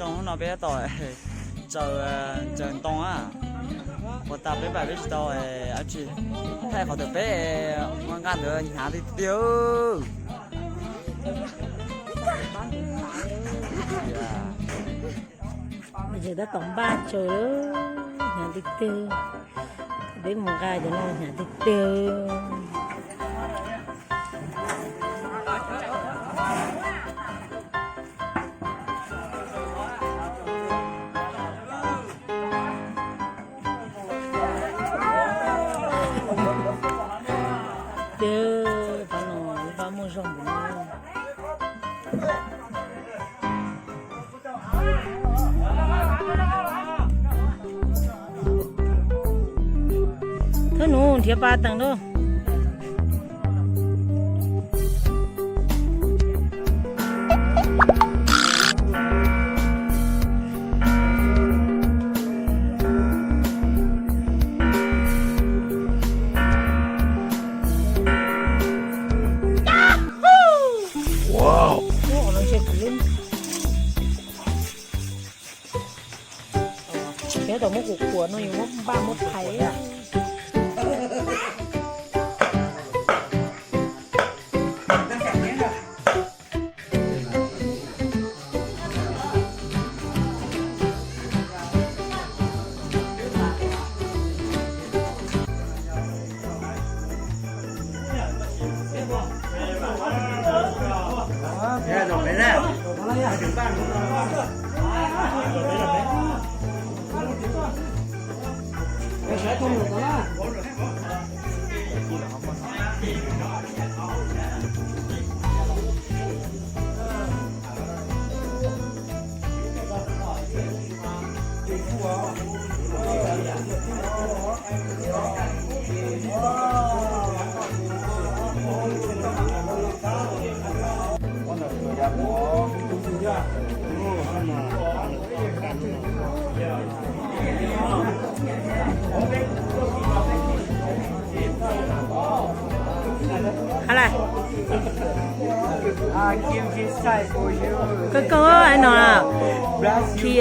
Hnub no peb tab tom tsaws, tsaws ntoo a, puas tas peb pais peb tsis tau, tsis thaij qhov twg peb ua nqa ntawd hnyav tiag tiag. Ces tab tom npaj tsaws, hnyav tiag tiag. Peb mus nqa cov no hnyav tiag tiag. Tiag, pab no lub pab muaj zog npaum no. Thawj nus nrhiav pas teem lauj. Ua no ntshe kuv lub, neb tau muab kuv quav no yus muab npaj muab phais. Hab lais, koj koj hais no, khi